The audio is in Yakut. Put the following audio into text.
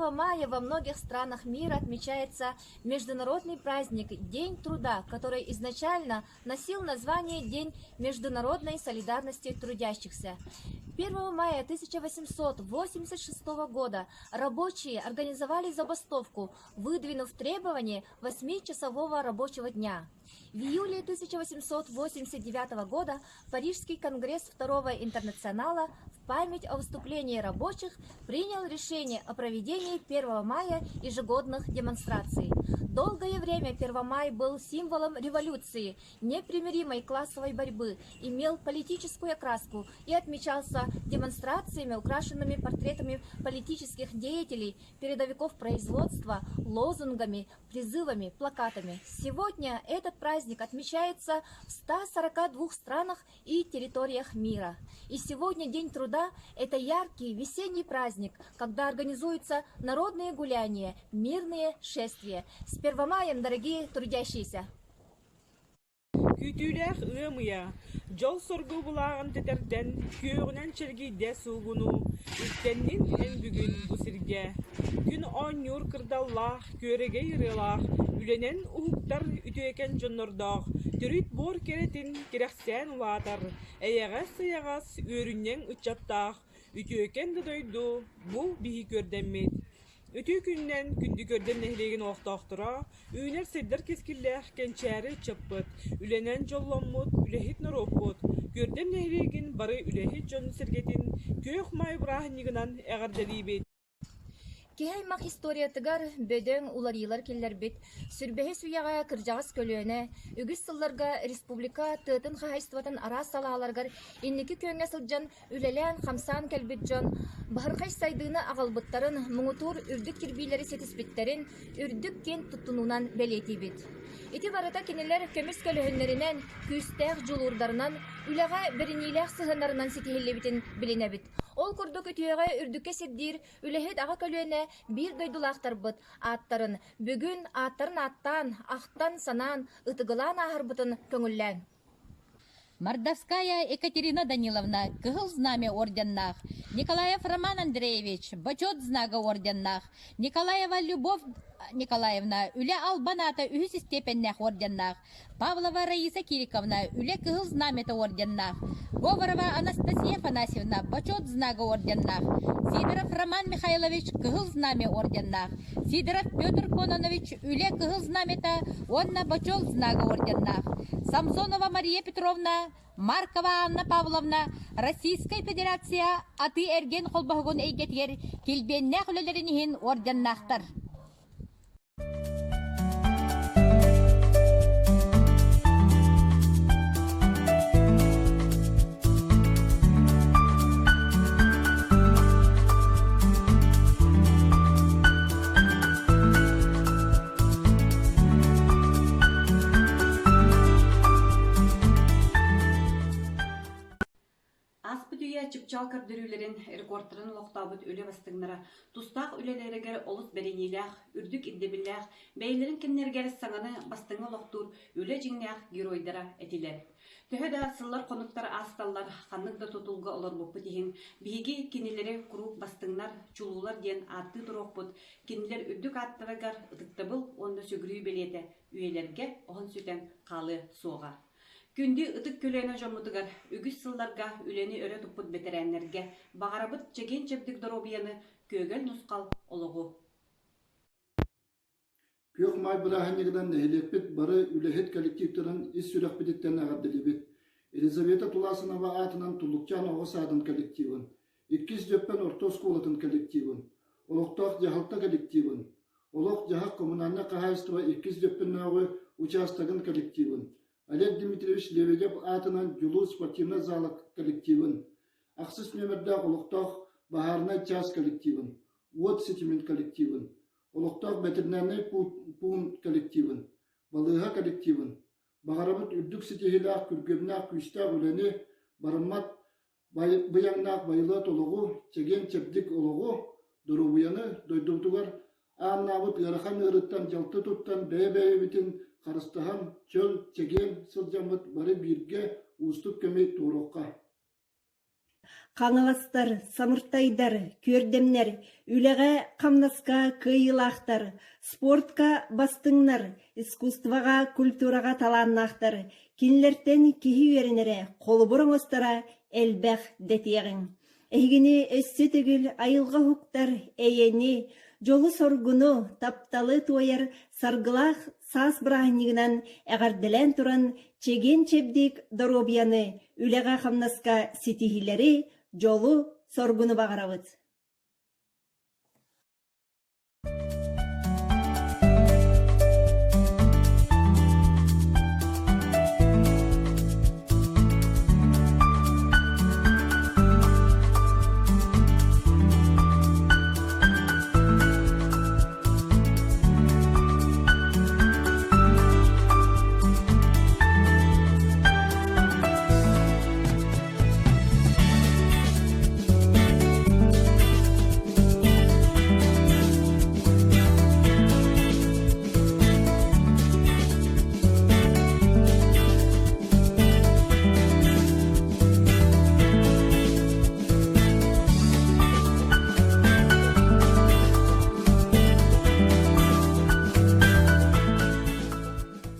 1 мая во многих странах мира отмечается международный праздник День труда, который изначально носил название День международной солидарности трудящихся. 1 мая 1886 года рабочие организовали забастовку, выдвинув требование восьмичасового рабочего дня. В июле 1889 года Парижский конгресс Второго интернационала в память о выступлении рабочих принял решение о проведении 1 мая ежегодных демонстраций. Долгое время 1 май был символом революции, непримиримой классовой борьбы, имел политическую окраску и отмечался демонстрациями, украшенными портретами политических деятелей, передовиков производства, лозунгами, призывами, плакатами. Сегодня этот праздник отмечается в 142 странах и территориях мира. И сегодня День труда – это яркий весенний праздник, когда организуются народные гуляния, мирные шествия. С Первомаем, дорогие трудящиеся! Күүтүүлээх ыам ыйа, дьол-соргу былааҕын тэтэрдэн, күөҕүнэн чэлгийдэ суугуну, үктэннин эн бүгүн бу сиргэ. Күн оонньуур кырдаллаах, күөрэгэй ырыалаах, үлэнэн уһуктар үтүөкэн дьоннордоох, төрүт буор кэрэтин кэрэхсээн улаатар, эйэҕэс-сайаҕас үөрүнньэҥ ыччаттаах, үтүөкэн да дойду бу биһи күөрдэммит. Үтүө күнүнэн күндү Көрдөм нэһилиэгин олохтоохторо, үүнэр-сайдар кэскиллээх кэнчээри ыччаппыт, үлэнэн дьолломмут үлэһит норуоппут, Күөрдэм нэһилиэгин бары үлэһит дьонун-сэргэтин Күөх Маай бырааһынньыгынан эҕэрдэлиибит! Киһи аймах историятыгар бөдөҥ уларыйыылар киллэрбит Сүрбэһис үйэҕэ кырдьаҕас көлүөнэ үгүс сылларга республика тыатын хаһаайыстыбатын араас салааларыгар инники күөҥҥэ сылдьан үлэлээн-хамсаан кэлбит дьон баһырхай сайдыыны аҕалбыттарын, муҥутуур үрдүк кирбиилэри ситиспиттэрин үрдүк киэн туттунуунан бэлиэтиибит. Ити барыта кинилэр көмүс көлөһүннэринэн, күүстээх дьулуурдарынан, үлэҕэ бэриниилээх сыһыаннарынан ситиһиллибитин билинэбит. Ол курдук үтүөҕэ үрдүккэ сирдиир үлэһит аҕа көлүөнэ биир дойдулаахтарбыт ааттарын бүгүн ааттарын ааттаан, ахтан-санаан, ытыгылаан ааһарбытын көҥүллээҥ. Мордовская Екатерина Даниловна Кыһыл Знамя орденнаах, Николаев Роман Андреевич Бочуот знага орденнаах, Николаева Любовь Николаевна Үлэ албан аата үһүс истиэпэннээх орденнаах, Павлова Раиса Кириковна Үлэ Кыһыл Знамята орденнаах, Говорова Анастасия Афанасьевна Бочуот знага орденнаах, Сидоров Роман Михайлович Кыһыл Знамя орденнаах, Сидоров Петр Кононович Үлэ Кыһыл Знамята уонна Бочуот знага орденнаах, Самсонова Мария Петровна, Маркова Анна Павловна Российскай Федерация атыы-эргиэн холбоһугун эйгэтигэр килбиэннээх үлэлэрин иһин орденнаахтар. Ааспыт үйэ чыпчаал көрдөрүүлэрин, рекордтарын олохтообут үлэ бастыҥнара тустаах үлэлэригэр олус бэриниилээх, үрдүк ирдэбиллээх, бэйэлэрин кэмнэригэр саҥаны бастыҥы олохтуур үлэ дьиҥнээх геройдара этилэр. Төһө да сыллар-хонуктар аасталлар, ханнык да тутулга олорбуппут иһин, биһиги кинилэри куруук бастыҥнар, чулуулар диэн ааттыы туруохпут, кинилэр үрдүк ааттарыгар ытыктабыл уонна сүгүрүйүү бэлиэтэ үйэлэргэ оһон-сүтэн хаалыа суоҕа. Күндү ытык көлүөнэ дьоммутугар үгүс сылларга үлэни өрө туппут бэтэрээннэргэ баҕарабыт чэгиэн-чэбдик доруобуйаны, күөгэл-нусхал олоҕу. Күөх Маай бырааһынньыгынан нэһилиэкпит бары үлэһит коллективтарын ис сүрэхпититтэн эҕэрдэлиибит. Елизавета Туласынова аатынан Туллукчаан оҕо саадын коллективын, Иккис Дьөппөн орто оскуолатын коллективын, олохтоох дьаһалта коллективын, олох-дьаһах коммунальнай хаһаайыстыба Иккис Дьөппөннөөҕү учаастагын коллективын, Олег Дмитриевич Лебедев аатынан Дьулуур спортивнай зала коллективын, ахсыс нүөмэрдээх олохтоох баһаарынай чаас коллективын, уот ситимин коллективын, олохтоох бэтэринээрнэй пуун коллективын, балыыһа коллективын, баҕарабыт үрдүк ситиһиилээх, күргүөмнээх күүстээх үлэни, барыммат быйаҥнаах байылыат олоҕу, чэгиэн-чэбдик олоҕу, доруобуйаны дойдубутугар ааннаабыт ыарахан ыарыыттан дьалты туттан бэйэ-бэйэбитин харыстаһан, чөл, чэгиэн сылдьаммыт бары бииргэ уустук кэми туоруохха. Хаҥаластар, самыртайдар, күөрдэмнэр, үлэҕэ-хамнаска кыайыылаахтар, спортка бастыҥнар, искусствоҕа, культураҕа талааннаахтар, кинилэртэн киһи үөрэнэрэ, холобур оҥосторо элбэх дэтиэҕиҥ. Эһигини өссө төгүл айылҕа уһуктар эйэни, дьолу-соргуну, тапталы туойар саргылаах саас бырааһынньыгынан эҕэрдэлээн туран чэгиэн-чэбдик доруобуйаны, үлэҕэ-хамнаска ситиһиилэри, дьолу-соргуну баҕарабыт!